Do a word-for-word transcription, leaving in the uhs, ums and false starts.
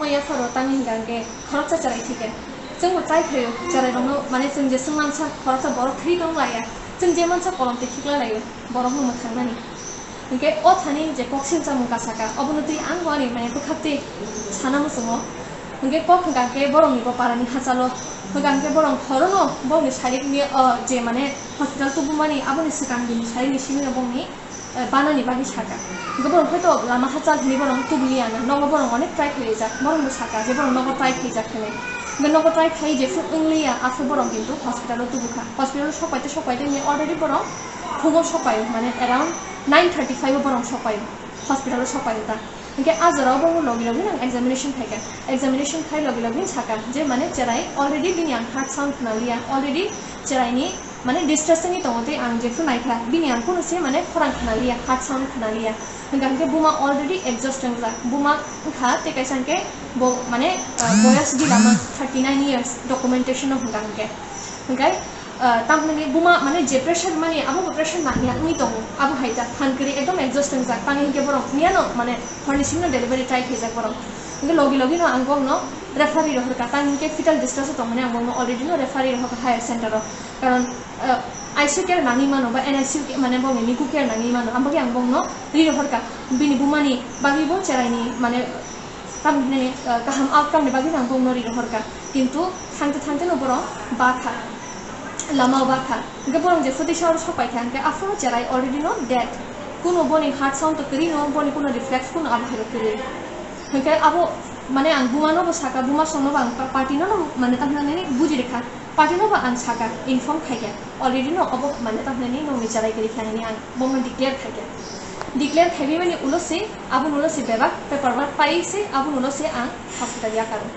Omo yapharo tamni hwnkha hwnkhe khoroksa cherai thwikha. Chwngbo try khlaio, cherairokno, mane, chwng jeswk mansa khoroksa borok thwi tong laiya, chwng je mansa kolom twi thikla laio, borokno mwthangnani. Hwnkhe o thani je kok sil chamung kasaka, obono twi ang bo ani, mane, bwkhaktwi sana muchungo. Hwnkhe kok hwnkha hwnkhe borokni bo parani hachalo, hwnkha hwnkhe borok horono bongni sarikni, o, je, mane, hospital tubumani aboni swkang bini sarikni simino bongni eh, banani bagwi saka. Hwnkhe borok hwnkhe to lama hachal hinwi borok tubliya na, nogo borok onek try khlaijak, borok bo saka je borok nogo try khlaijak hinwi. Hwnkhe nogo try khlai jephru wngliya, aphru borok kintu hospital-o tubukha. Hospital-o sokpaite sokpaite hinwi already borok phungo sokpaio, mane around nine thirty five-o borok sokpaio, hospital-o sokpaio ta. Hwnkhe a jorao bo logi logi nang examination khaikha. Examination khai logi logi saka je, mane, cherai already bini ang heart sound khnaliya, already cheraini, mane, distress wngwi tongo tei ang jephru naikha, bini ang kunu se, mane, khorang khnaliya, heart sound khnaliya. Hwnkha hwnkhe buma already exhaust wngjak, buma wngkha tei kaisa hwnkhe bo, mane, ah, boyas gila man, thirty nine years, documentation-o hwnkha hwnkhe. Hwnkhe, ah, tamni buma, mane, je pressure mani, abo bo pressure nangya wngwi tongo, abo hai ta phan kwrwi ekdom exhaust wngjak, tamni hwnkhe borok miyano, mane, horni simi no delivery try khaijak borok. Hwnkhe logi logi no ang bokno referee rohorkha, tamni hwnkhe fetal distress-o tongmani ang bokno already no referee rohorkha higher center-o. Karon, ah, I C U care nangwi mano ba N I C U ke-, mane bongni niku care nangwi mano, ang bagwi ang bongno ri rohorkha. Bini bumani bagwi bo cheraini, mane, tamni hinani, ah, kaham outcome ni bagwi ang bongno ri rohorkha. Kintu thangte thangte no borok bakha, lama o bakha. Hwnkhe borok je photi sa oro sokpaikha, hwnkhe aphuru cherai already no dead. Kuno boni heart sound to kwrwi no, boni kuno reflex kuno abo hai kwrwi. Hwnkhe abo, mane, ang buma no bo saka, buma song no bo ang pa-, party no no, mane, tamni hinani buji rikha. Party no bo ang saka, inform khaikha. Already no obo, mane, tamni hinani nokni cherai kwrwi kha hinwi ang bono declare khaikha. Declare khaiwi mani ulo se, abo ulo se bebak paper work pai se, abo ulo se ang hospital yakaro.